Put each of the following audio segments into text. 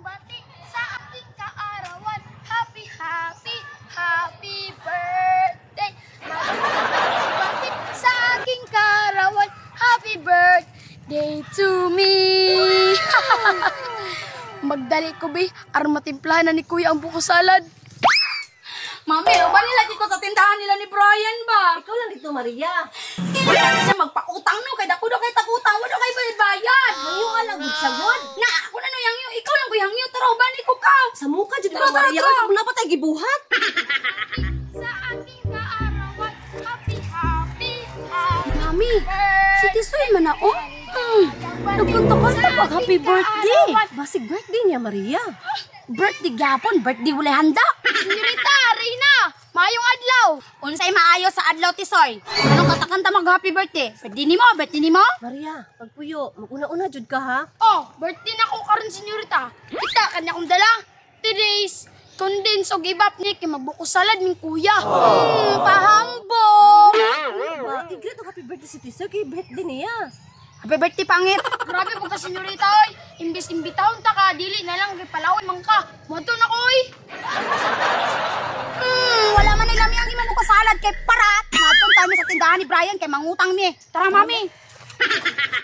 Bati sa aking kaarawan. Happy, happy, happy birthday. Magandang bati sa aking kaarawan. Happy birthday to me. Magdali ko, be. Aron matimplahan na ni Kuya ang buko salad. Mami, o ba nila ko sa tindahan nila ni Brian ba? Ikaw lang dito, Maria. Hindi na siya magpautang no, kay dako daw kay tagutang, wala kay bayad. Ngayon nga lang, gud sagod. Na, ako na no yang yu, ikaw lang ko yang yu, tara uban ko ka. Sa muka, jud Tara, ka, tara, Maria. tara. Wala pa tayo gibuhat. Sa aking kaarawan, happy, happy, happy. Mami, si Tisoy man na, oh. Nagkanta-kanta pag happy birthday. Basig birthday niya, Maria. Birthday gapon, birthday walay handa. Senyorita, Reyna, maayong adlaw. Unsay maayo sa adlaw, Tisoy? Anong katakanta mag happy birthday? Birthday nimo, birthday nimo? Maria, pagpuyo, maguna-una jud ka ha. Oh, birthday na ko karon, senyorita. Kita kanya kong dala. Today's condense og ibap ni kay magbuko salad ning kuya. Pahambog. Ba, i-greet og happy birthday si Tisoy kay birthday niya. Happy birthday, pangit. Grabe po ka, senyorita, oy. Imbes imbitahon ta ka, dili na lang kay palawin man ka. Moto na ko, oy. Wala man nila ang imong buko salad kay parat. Matun tayo sa tindahan ni Brian kay mangutang mi. Tara, mami.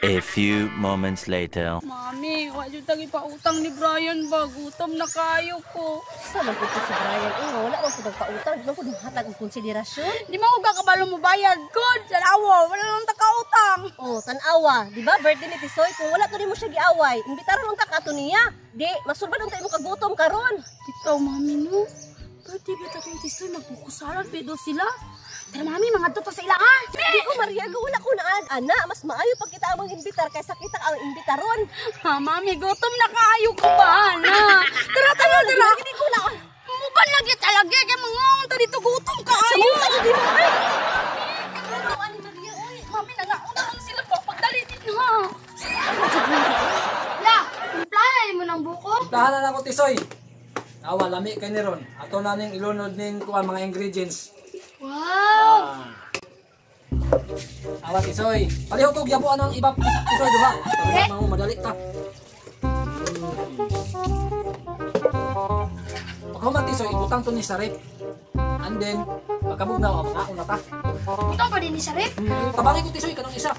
A few moments later. Mami, wa jud tagi pautang ni Brian ba? Gutom na kayo ko. Sa man pud si Brian, eh, nga wala man pud pautang, di man pud hatag og konsiderasyon. Di man ko kakabalo mo bayad. Good, tanawa, wala lang ta kautang. Oh, tan-awa, di ba birthday ni Tisoy? Kung wala to nimo siya giaway, imbitaron unta ka ato niya. Di, masulbad unta imo kagutom karon. Ikaw, mami, no? Birthday ba ta kay Tisoy? Magbukusalan, pedo sila. Tara, mami, mga to sa ila ha. Di ko Maria, wala ko na ana, mas maayo pag kita ang imbitar kaysa kita ang imbitaron. Ha, mami, gutom na kayo ko ba, na? Tara, tara, tara. Hindi ko na. Muban lagi talaga kay mga unta dito gutom Sa kaayo. muka jud mo. Ay. Mami, nangauna lang sila pa. Pagdali din ha. La, kumplahan mo ng buko. Tahanan ako, Tisoy. Awa, lami kay ni Ron. Ato na ning ilunod ning kuan mga ingredients. Wow! Ah. Awa, Tisoy. Palihog kog yabo anong iba Tisoy duha. Para mo madali ta. Paghuman, Tisoy, ibutang to ni sa rep. And then, pagkabugnaw, mga una ta. Butang pa din ni sa rep. Tabangi ko, Tisoy, kanang isa.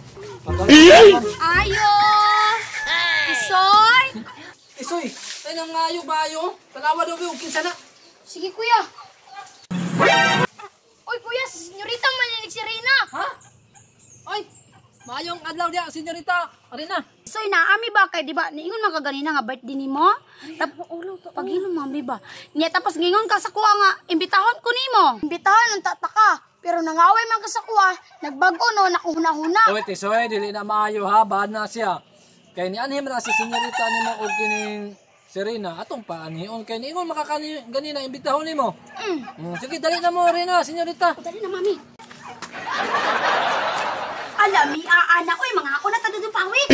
Pagdali. Ayo! Tisoy! Tisoy, ay nang ngayo ba ayo? Tanawa daw og kinsa na. Sige, kuya. Oy, kuya, si senyorita maninig si Reyna. Ha? Ay, maayong adlaw diya, senyorita. Arina. Soy, naami ba kay di ba niingon man ka ganina nga birthday nimo? Tapos paghilom mami ba. Niya tapos ngingon ka sa kuha nga imbitahon ko nimo. Imbitahan ang tataka. Pero nangaway man ka sa kuha, nagbago no, nakuhuna-huna. Oy, Tisoy, dili na maayo ha, bad na siya. Kay ni anhi man na si senyorita nimo og kining Serena, atong paanhion kay niingon makakani ganina imbitahon nimo. Sige, dali na mo Rina, senyorita. O, dali na mami. Alami aana oy mga ako na tadudong pawik.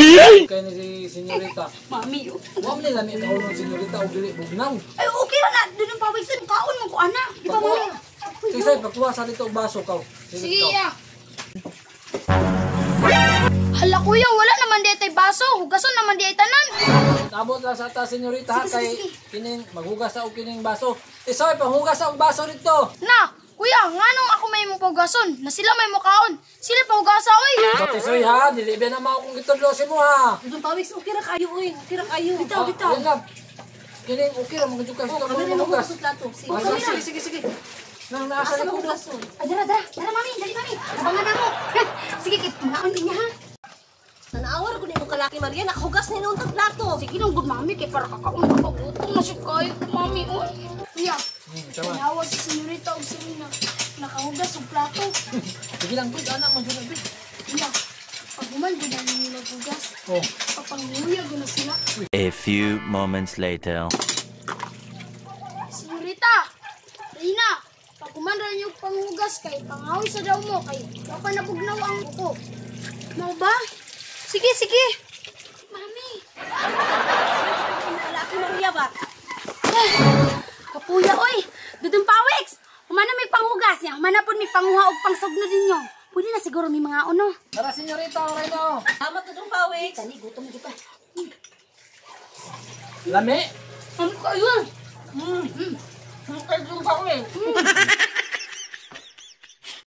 Kay ni si senyorita. Mami, oh. Wa man nila mi kaulon senyorita og dili bugnaw. Ay okay ra na dunong pawik sa kaon mo ko ana. Di ba mami? Tisoy, pagkuha sa dito og baso kaw. Sige, ikaw. ya. Hala, kuya, wala naman di tay baso. Hugason naman di ay tanan. Tabot lang sa ta senyorita ha kay kining maghugas sa og kining baso. Tisoy, panghugas sa og baso dito. Na, kuya, nganong ako may mong pahugason? Na sila may mukaon. Sila pahugasa, oy. So, Tisoy ha, dili ba na mao kung gitudlo si mo ha. Dudong pawiks, okay ra kayo oy, okay ra kayo. Bitaw, bitaw. Ayun lang. Kining okay ra mga jukas Oh, ka kami na maghugas. maghugas plato. Sige. Ah, sige, sige, sige. Nang naasa Asa na ko. maghugason? Ay, dara, dara. Dara, mami. Dali, mami. Abangan na mo. Sige, kit. Mga din niya, ha? Tanawa ra ko nimo kalaki Maria, nakahugas ni noon tag plato. Sige nang good, mami. Kay para kakaon ka. Gutom na siya kayo, mami. Uy. Kuya, Tama. tinawag si senyorita og Serena. Nakahugas og plato. Sige lang, good anak man jud. Kuya, pag human, di na ninyo naghugas. Oh. Papanghuya, guna sila. A few moments later. Senyorita, Reyna, pag human ra ninyo panghugas kay pangahoy sa daw mo kay wa pa nabugnaw ang buko. Mao ba? Sige, sige. Mami, Kalaki Maria ba? Kapuya, oy. Dudong pawiks. Humana may panghugas niya. Humana po may panguha og pangsugno ninyo. Pwede na siguro may mga ono. Tara senyorita, oray na. Oh. Salamat Dudong pawiks. Dali, gutom kita. Lami. Ang kayo. Ang kayo pa ko eh.